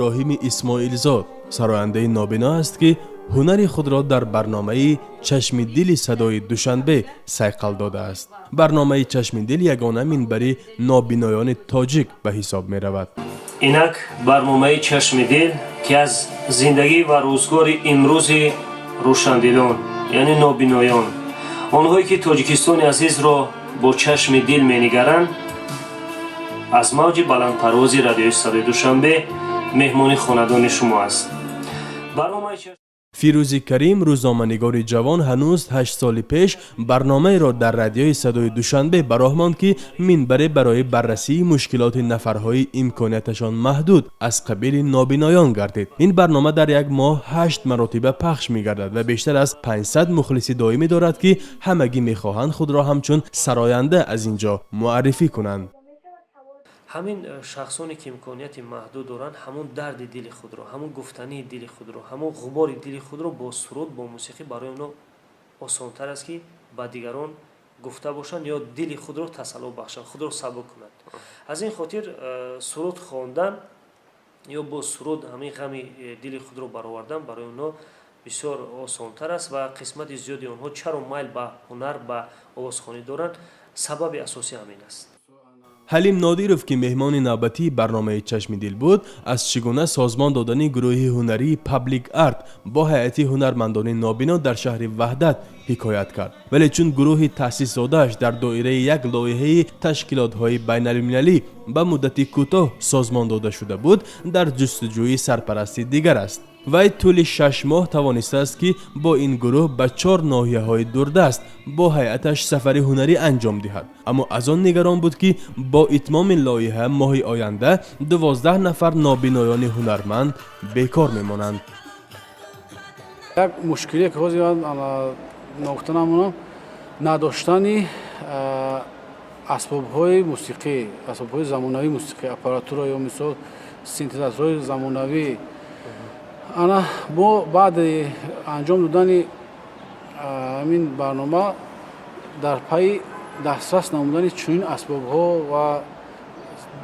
Иброҳими Исмоилзод сарояндаи нобино аст, ки ҳунари худро дар барномаи «Чашми дили» Садои Душанбе сайқал додааст. Барномаи «Чашми дил» ягона минбари нобиноёни тоҷик ба ҳисоб меравад. Инак, барномаи «Чашми дил», ки аз зиндагӣ ва рӯзгори имрӯзи рӯшандилон, яъне нобиноён, онҳое ки Тоҷикистони азизро бо чашми дил менигаранд, аз мавҷи баландпарвози радиои Садои Душанбе меҳмони хонадони шумо аст. Барномаи Фирӯзи Карим, рӯзноманигори ҷавон, ҳанӯз 8 соли пеш барномаеро дар радиои Садои Душанбе ба роҳ монд, ки минбаре барои баррасии мушкилоти нафарҳои имконияташон маҳдуд аз қабили нобиноён гардид. Ин барнома дар як моҳ ҳашт маротиба пахш мегардад ва бештар аз 500 мухлиси доимӣ дорад, ки ҳамагӣ мехоҳанд худро ҳамчун сароянда аз ин ҷо муаррифӣ кунанд. Ҳамин шахсоне ки имконияти маҳдуд доранд, ҳамон дарди дили худро, ҳамон гуфтании дили худро, ҳамон ғубори дили худро бо суруд, бо мусиқӣ барои онҳо осонтар аст, ки ба дигарон гуфта бошанд ё дили худро тасалло бахшанд, худро сабук кунанд. Аз ин хотир суруд хондан ё бо суруд ҳамин ғами дили худро баровардан барои онҳо бисёр осонтар аст. Ва қисмати зиёди онҳо чаро майл ба ҳунар, ба овозхонӣ доранд, сабаби асосӣ ҳамин аст. Ҳалим Нодиров, ки меҳмони навбатии барномаи «Чашми дил» буд, аз чӣ гуна созмон додани гурӯҳи ҳунарии «Паблик Арт» бо ҳайати ҳунармандони нобино дар шаҳри Ваҳдат ҳикоят кард. Вале чун гурӯҳи таъсисдодааш дар доираи як лоиҳаи ташкилотҳои байналмилалӣ ба муддати кӯтоҳ созмон дода шуда буд, дар ҷустуҷӯи сарпарасти дигар аст. Вай тӯли 6 моҳ тавонистааст, ки бо ин гурӯҳ ба чор ноҳияҳои дурдаст бо ҳайаташ сафари ҳунарӣ анҷом диҳад, аммо аз он нигарон буд, ки бо итмоми лоиҳа моҳи оянда 12 нафар нобиноёни ҳунарманд бекор мемонанд. Як мушкиле, ки ҳозир ногуфта намонам, надоштани асбобҳои мусиқӣ, асбобҳои замонавии мусиқӣ, аппаратура ё мисол синтезаторҳои замонавӣ. Ана мо баъди анҷом додани ҳамин барнома дар пайи дастрас намудани чунин асбобҳо ва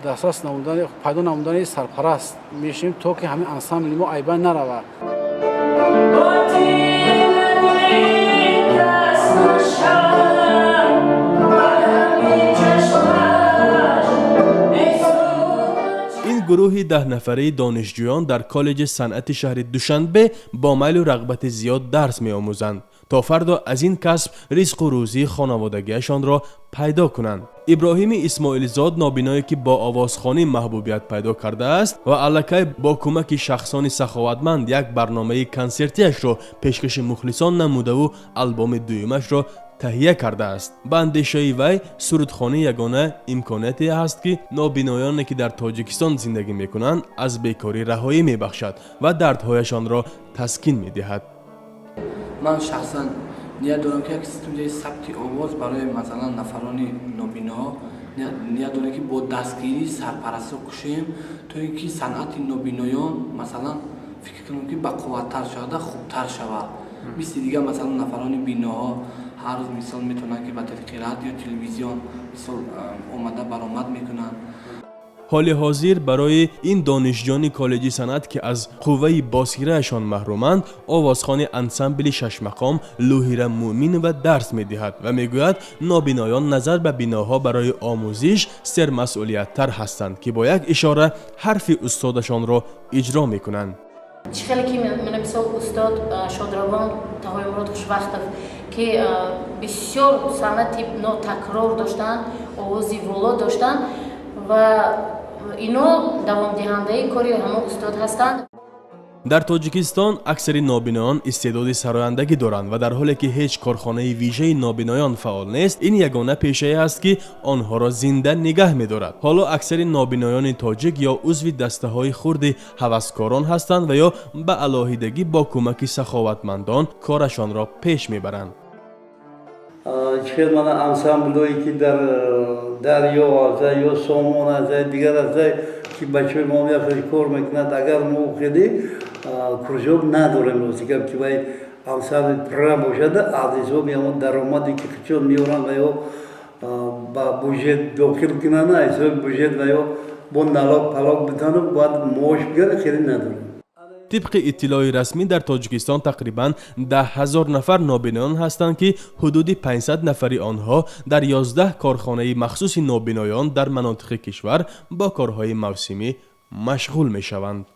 дастрас намудани, пайдо намудани сарпараст мешавем, то ки ҳамин ансамбли мо айбан наравад. Гурӯҳи 10-нафараи донишҷӯён дар коллеҷи санъати шаҳри Душанбе бо майлу рағбати зиёд дарс меомӯзанд, то фардо аз ин касб ризқу рӯзии хонаводагиашонро пайдо кунанд. Иброҳими Исмоилзод, нобиное, ки бо овозхонӣ маҳбубият пайдо кардааст ва аллакай бо кӯмаки шахсони саховатманд як барномаи консертиашро пешкаши мухлисон намудаву албоми дуюмашро таҳия кардааст. Ба андешаи вай, сурудхонӣ ягона имконияте ҳаст, ки нобиноёне, ки дар Тоҷикистон зиндагӣ мекунанд, аз бекорӣ раҳоӣ мебахшад ва дардҳояшонро таскин медиҳад. Ман шахсан ният дорам, ки як студияи сабти овоз барои, масалан, нафарони нобиноҳо ният дорем, ки бо дастгирии сарпарастҳо кушем, то ин ки санъати нобиноён, масалан, фикр кунам, ки бақувваттар шавада, хубтар шавад. Мисли дигар, масалан, нафарони биноҳо ҳар рӯз, мисол, метавонанд, ки ба тариқи радио, телевизион, мисол, омада баромад мекунанд. Ҳоли ҳозир барои ин донишҷӯёни коллеҷи санъат, ки аз қувваи босираашон маҳруманд, овозхони ансамбли шашмақом Лӯҳира Муъминова дарс медиҳад ва мегӯяд, нобиноён назар ба биноҳо барои омӯзиш сермасъулияттар ҳастанд, ки бо як ишора ҳарфи устодашонро иҷро мекунанд. Чӣ хеле ки мана мисол устод шодравон Таҳоимурод Хушвақтов, ки бисёр санъати нотакрор доштанд, овози воло доштанд ва ино давомдиҳандаи кори ҳамон устод ҳастанд. Дар Тоҷикистон аксари нобиноён истеъдоди сарояндагӣ доранд ва дар ҳоле ки ҳеҷ корхонаи вижаи нобиноён фаъол нест, ин ягона пешае аст, ки онҳоро зинда нигаҳ медорад. Ҳоло аксари нобиноёни тоҷик ё узви дастаҳои хурди ҳаваскорон ҳастанд ва ё ба алоҳидагӣ бо кӯмаки саховатмандон корашонро пеш мебаранд. Чӣ мана ансамблое, ки дар дарё аза ё Сомон аза, дигар аза, ки бачаҳои мо мерафтанд, кор мекунанд. Агар мо хеле кружок надорем, рости гап, ки вай ансамбли пурра бошад, аз ҳисоби ҳамон даромаде, ки хичон меоранд ва ё ба бюджет дохил кунанд, аз ҳисоби бюджет ва ё Бо налог палог битану бояд маош бигирад, хеле надорам. Тибқи иттилои расмӣ, дар Тоҷикистон тақрибан 10 000 нафар нобиноён ҳастанд, ки ҳудуди 500 нафари онҳо дар 11 корхонаи махсуси нобиноён дар манотиқи кишвар бо корҳои мавсимӣ машғул мешаванд.